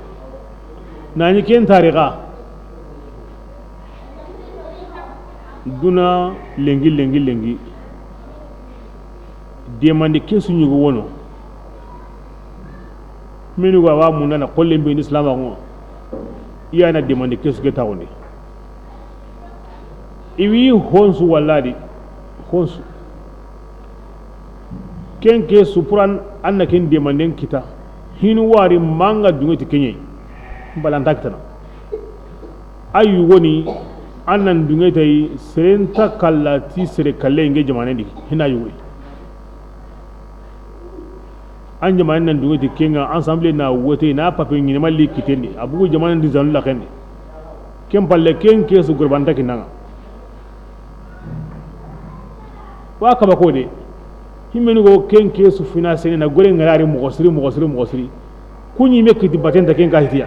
Nani ken tarixa. Duna lenki, lenki, lenki. Demande kesu ɲugo wono. Menu ga wa munda na xolle be ni islam ŋo. Iya na demande kesu ke taxundi. I wi honsu walladi. Honsu. Ken kesu pour an na ken demanden kita. Hinu wari manga dungeti kenye. Balanta kitana. A yugoni, an nan dunge tay, seren ta kalla ti sere kalle nge jamane di, hina yugoy. An jamane nan dunge ti kenga, ensemble na wote, na pape ɲinema li kitendi, a bugu jamane di zanu la kendi. Ken palle, ken kesu gurbanta kinanga. Wa kaba ko de, himmenu go ken kesu fina sene na gore ngarari moxo siri, moxo siri, moxo siri. Kuɲi me kiti batenta ken ka hitiya.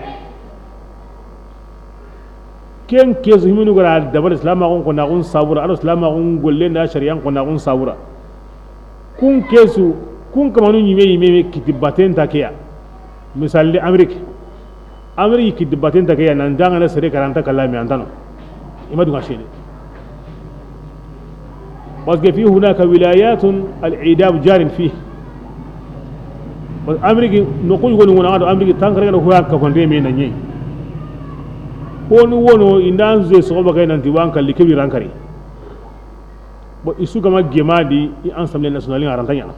Ken kesu himinu gara dabar islamaxun konaxun sabura, ado islamaxun golle nda shari'an konaxun sabura. Kun kesu, kun kamanu ɲime yime me kiti batenta keya. Misali Amérique. Amérique kiti batenta keya nan dangana sere karanta kalami antano. Ima dunga shede. Parce que fi hunaka wilayatun al-idam jarin fi. Parce que Amérique no ko yugoni wona ado Amérique tankare no huwa ka konde me na nyi. Ko ni wono indan ze so ba kay nanti wan kalli kebi rankari. Bo isu gama gemadi i Assemblée nationale ngaranta ɲana.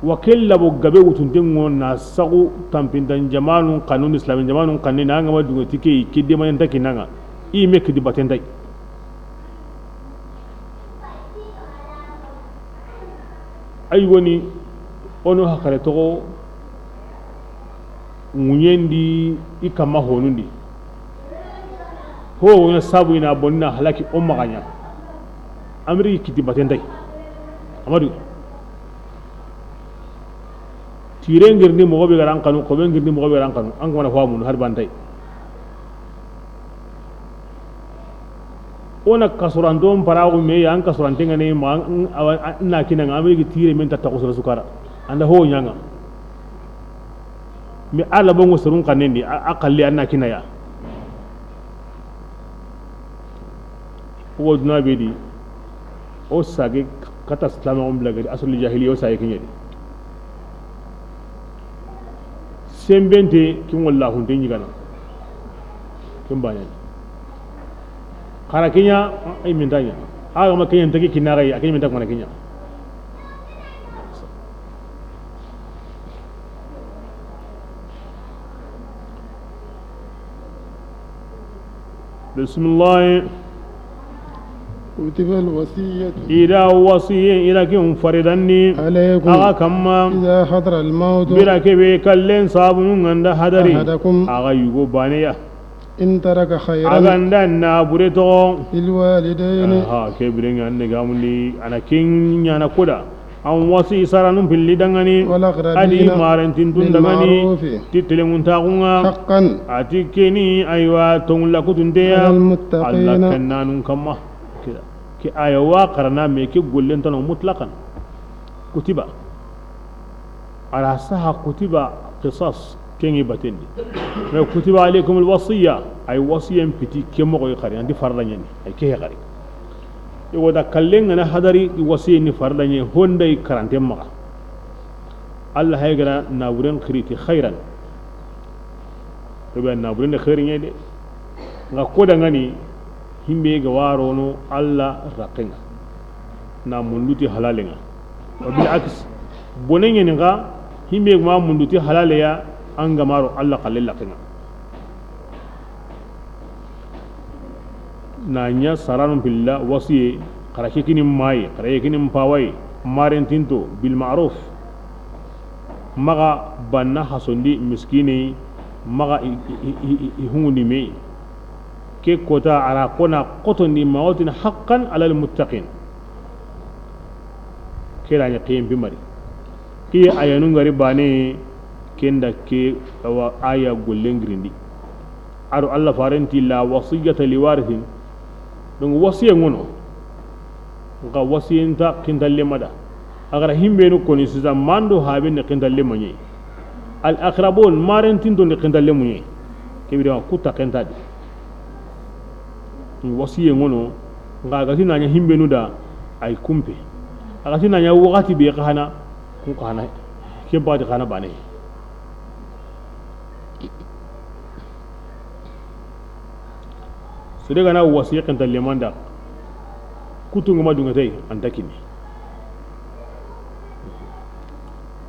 Wa kella bo gabe wutunten ŋo na sagu tampintan jamanun kanun, islamin jamanun kanni na ngama dunga tike kidde manen takinanga. I me kidi batentai. Ay woni ono hakare togo ŋuɲendi i kamma honundi. Ho wona sabu ina bonna halaki o maxaɲa. Ameriki kiti baten tay. Amadu. Tire ngirni moxo be ga ra an xanu, xobe ngirni moxo be ga ra an xanu, an ga mana famunu har bantay. O na kasuranton paraxu me ya, an kasuranten ga ne ma, an, awa, an na kina ŋa, Ameriki tire men ta taxu sura sukara. An da ho ɲa ŋa. Mais a labonŋo serun xannen di, a, a xalli an na kina ya. O duna be di, o sage kata silamaxun bila gadi, asul jahiliya, o sage kiɲe di. Sembente, kin walla hunte ɲigana. Kin baɲa. Xara kiɲa, ay minta ɲa. A ga ma kiɲa, ntaki kinaxay, a kiɲa minta mana kiɲa. بسم الله. كتب الوصية. I da wasiye, i da kin faridanni. عليكم. Axa kamma. إذا حضر الموت. Bira ke be kallen sabu ŋa nda hadari. أحدكم. Axa yugo baneya. إن ترك خيرا. A ga nda na bure to. للوالدين. Aha, ke bire ŋa ne gamundi, a na kin ɲa na koda. An wasi saranun pilli dangani, والأقربين a di marentintun dangani, بالمعروف ti telenŋuntaxun ŋa, حقا a ti keni, aywa, tongulla kutunteya, على المتقين Alla kannanun kamma. Ke, ke aya wa xarana me ke gollentano mutlaqan. Kutiba. A ra saha kutiba qisas. Ken ŋi batendi. Mais kutiba alaykum alwasiya, ay wasiyen piti ke moxo yi xari, anti farda ɲani, ay ke xari. I wo da kallen ŋa na hadari, i wasiyen ni farda ɲe, honda i karante maxa. Alla hay ga na naburen xiri ti khayran. Ko be naburen de xiri ɲe de. Ŋa ko da ŋani, himbe ga warono Alla raqen ŋa. Na mundu ti halalen ŋa. Wa bil aks, bonen ɲeni ŋa, himbe ma mundu ti halaleya, an ga maro Alla xalle laqen ŋa. Na ɲa saranun pilla wasiye, xara ke kini mayi, xara ke kini mpawai, marentinto, bil ma'ruf. Maxa banna hasondi miskine, maxa i, i, i, i, i hungundi me. Ke kota a ra kona xotondi ma wotini haqqan alal muttaqin. Ke ra ɲa xiyen pi mari. Xiye ayanu ngari bane, ken da ke awa aya gollen girindi. A do Alla farenti la wasiyata li warithin. Donc wasiye ŋono. Nka wasiyen ta xintalle ma da. A ga ra himbenu koni sisa mando haben ni xintalle ma ɲi. Al aqrabun, marentinto ni xintalle mu ɲi. Ke bire ku ta xintadi. Wasiye ŋono, nka a ga ti na ɲa himbenu da, ay kumpe. A ga ti na ɲa waxati be xa hana, kun xa hana, ken ba di xa hana bane. Sere ga na wasiye xintalle ma da, kutu ŋa ma dunŋa tay, an ta kini.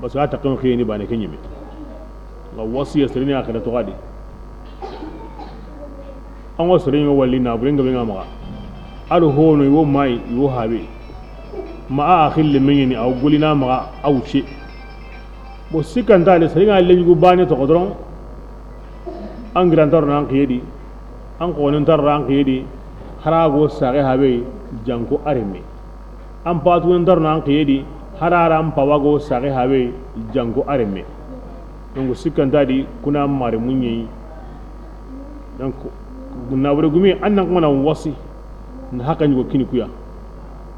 Parce que a ta xen xiyeni bane ke ɲeme. Ŋa wasiya sere ni a xira toxadi. An ŋa sere ɲa wali na bure ŋa be ŋa maxa. A do hono i wo mayi, i wo habe. Ma a xille meɲeni, a wo golina maxa, a wuce. Bo sikkanta de, sere ŋa leɲugu bane toxo doron. An girantarno an xiyedi. An xonentarno an xiyedi. Harago saxe habe janko areme. An patugunantarno an xiyedi, harara an pawago saxe habe janko areme. Donc sikkanta di kuna mare muɲeyi. Donc nabure gumi an nan kuma na wasi na haka ɲugo kini kuya.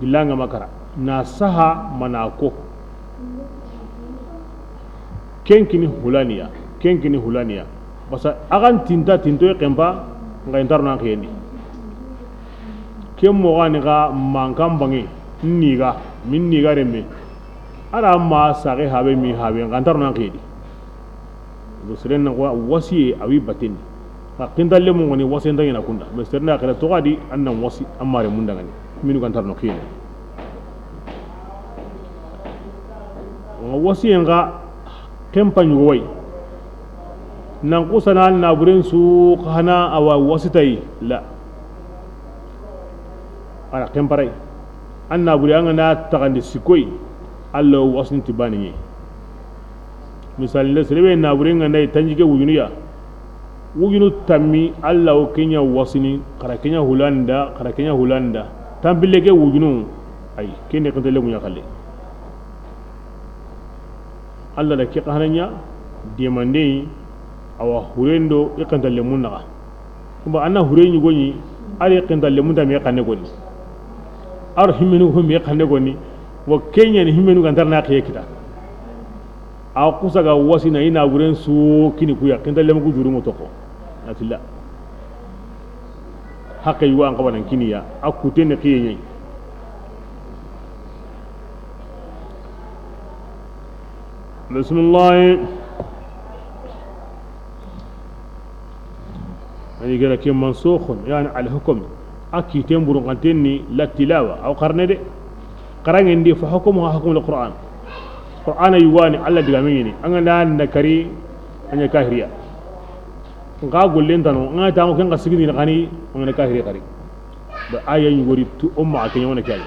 Gillanga makara na saha mana ko. Ken kini hulaniya, ken kini hulaniya. Basa agan tinta tintoy kempa, nga intarno an xiyendi. Ken moxani xa mankan bange, niga, min niga remme. Ara ma saxe habe mi habe, nga intarno an xiyedi. Do seren na wa-, wasiye awi bateni. Xa kintalle mo ngoni wasiye ndangina kunda. Mais seren na xere toxadi an nan wasi, an mare mundangani. Minu gantarno xiyene. Wasiyen xa kempa ɲugo way. Nan xusana naburen su xana awa wasitayi la. Ara kemparay. An nabure an ga na taxandi sikoy. Alla wasini ti baniye. Misali nda serebe nabure nga nda tanjike wujunu ya. Wujunu tammi Alla o kenya wasini, xara kenya hulanda, xara kenya hulanda. Tanpille ke wujunu, ay, ken ni xinta lemu ɲa xalle. Alla da ke xa na ɲa demande yi, awa hurendo i xinta lemun naxa. Kuma an na hure ɲi goni, ari xinta lemun ta me xanne goni. Ar himmenu ko me xanne goni, wa ke ɲa ni himmenu ga nta na xiye kita. A xusa ga wasina i na wuren su kini kuya, xinta lemu ku juru ŋo toxo. Atilla. Haqqe yugo an xabanan kiniya, a kuten ni xiye ɲa yi. Bismillah. Ani gara ke mansukhun, yani al-hukm. A kiten burun xanten ni la tilawa, aw xarne de. Xaranŋen di fa hukmuha hukmul Qur'an. Qur'ana yugo ni Alla digamen ɲi ni. An ga na na kari, an ɲa kahiriya. Nxa gollen tano, an ga ta ŋo ken xa sigini xani, an ga na kahiri xari. Ba aya ɲugori tu o maxa ke ɲa wona ke aya.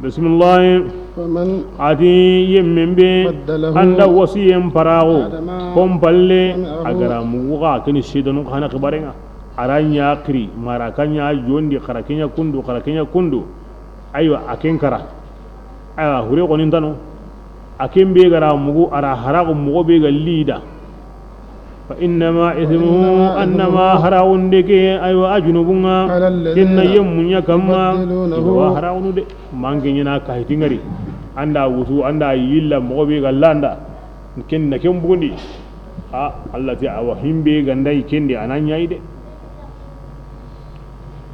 Bismillah. فمن A ti yemmen be, بدله an da wasiyen paraxu, بعدما kon palle, سمعه a gara mugu xa, ken ni seedanu xa na xibaren ŋa. A ra ɲa xiri, mara ka ɲa jondi, xara ke ɲa kundu, xara ke ɲa kundu. Aywa, a ken kara. Aywa, hure xoni ntano. A ken be gara mugu, a ra haraxu moxo be ga lida. فإنما إثمه, a na ma haraxunde ke, aywa, a junubun ŋa. على الذين Ken na yemmun ɲa kamma, يبدلونه i ga wa haraxunu de. Manke ɲa na ka hiti ŋari. An da wutu, an da yilla moxo be ga landa. Ken na ken bugundi. A, Alla ti awa himbe ga nda yi ken di a na ɲa yi de.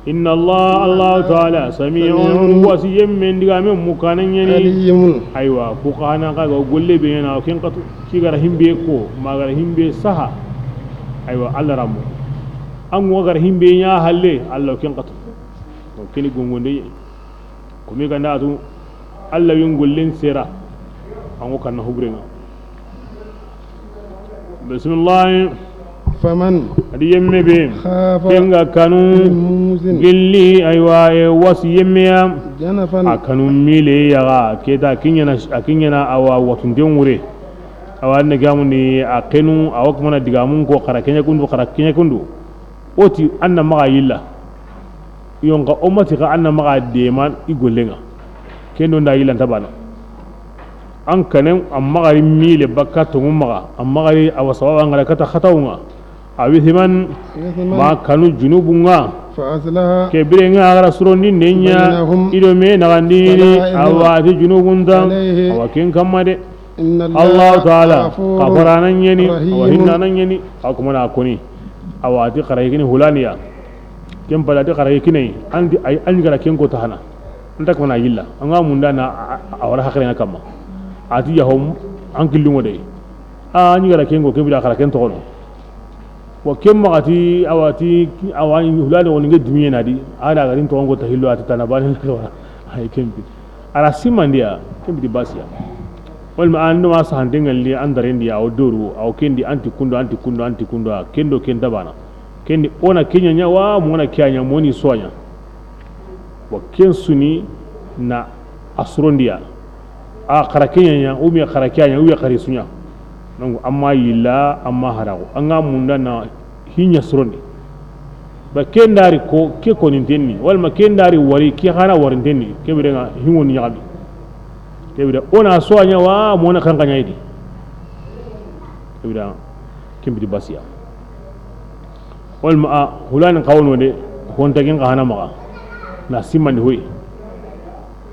إن الله, Alla Taala, سميع, سميع, wasi yemmen digamen mukanan ɲa ni. عليم. Aywa, ku xa na xa ga golle be ɲa na ken xatu. Ki gara himbe ko, ma gara himbe saha. Aywa, Alla ra mu. An ŋo gara himbe ɲa halle, Alla ken xatu. Donc, ken ni gongonde. Kumi ga nda tu, Alla wi n gollen sera. An ŋo kan na huburen ŋa. Bismillah. فمن A di yemme be, خاف ken ga kanu, من موص gilli, aywa, e wasi yemme ya. جنفا A kanu mile ya ga, ke ta kiɲana, a kiɲana awa watunten wure. Awa ne gamundi a kenu, awa kuma na digamun ko, xara ke ɲa kundu, xara ke ɲa kundu. O ti an na maxa yilla. Yonka o ma ti xa an na maxa deman i gollen ŋa. Ken do nda yilla nta bana. An kanen, an maxa ri mile bakka tonŋu maxa, an maxa ri awa sababa ŋa ra kata xatawun ŋa. Aw ithman, إثما ma kanu junubun ŋa. فأصلح Ke biren ŋa a gara surondi ne ɲa, بينهم i do me naxandini, فلا إثم awa a ti junubun ta, عليه awa ken kamma de. إن الله Alla Taala, غفور xafaranan ɲa ni, awa رحيم hinnanan ɲa ni, a kuma na koni. Awa a ti xara kini hulaniya. Ken pala a ti xara kini, an ti ay, an gara ken ko ta hana. An ta kuma na yilla. An ga munda na a, a, a wara haqilen ŋa kamma. A ti yahom, an killun ŋo de. A, an gara ken ko, ke bida xara ken toxono. Wa ken maxa ti, awa ti, awa hulani woni nge dimiye na di. A da garin toxon ko ta hillo a ti tana bani na wara. Ay ken bi. A ra simandiya, ken biti basiya. Wala ma an do ma sahanten ŋa li an darendi ya, o doru, aw ken di an ti kundo, an ti kundo, an ti kundo, ken do ken ta bana. Ken di o na ke ɲa ɲa wa, mo na ke ɲa, mo ni so ɲa. Wa ken su ni na a surondiya. A xara ke ɲa ɲa, ou bien xara ke ɲa, ou bien xari su ɲa. Donc, an ma yilla, an ma haraxu. An ga munda na hiɲa surondi. Ba ken dari ko, ke koninten ni. Wala ma ken dari wari, ke xana warinten ni. Ke biren ŋa, hingo ni ɲaxami. Ke biren, o na so ɲa wa, mo na xanxa ɲa yi di. Ke biren, ken biti basiya. Wala ma a, hulani xawono de, honta ken xa hana maxa. Na simandi hoy.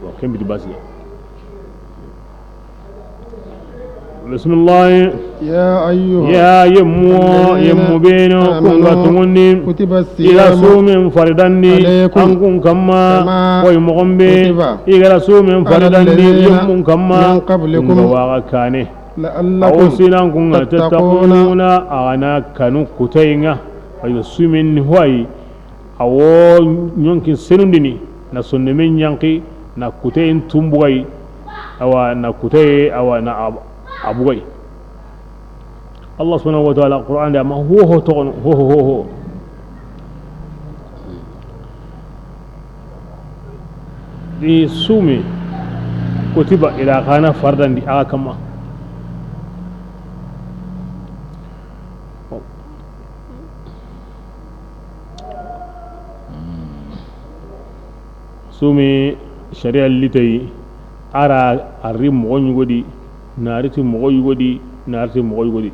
Wa ken biti basiya. Bismillah. يا أيها Ya yemmu, الذين yemmu beno, آمنوا kun ga tonŋundi. كتب I ga الصيام sumen faridandi, عليكم an kun kamma, كما koy moxon be, كتب i ga sumen على faridandi, الذين yemmun kamma, من قبلكم kun ga waga kane. لعلكم Awo sinan kun ga تتقون tattaquna, a ga na kanu kutayen ŋa. Ayo sumen ni hoyi, Awo ɲonkin senundini, na sondomen ɲanki, na kuteyen tunbugay, awa, na kuteye, awa, na ab-, abugay. Allah subhanahu wa ta'ala, Qur'an de, ama ho ho toxono, ho ho ho ho. Di sumi, kutiba ila kana fardandi aga kamma. Sumi sariya litayi, a ra a ri moxo ɲugo di, na ri ti moxo yugo di, na ri ti moxo yugo di.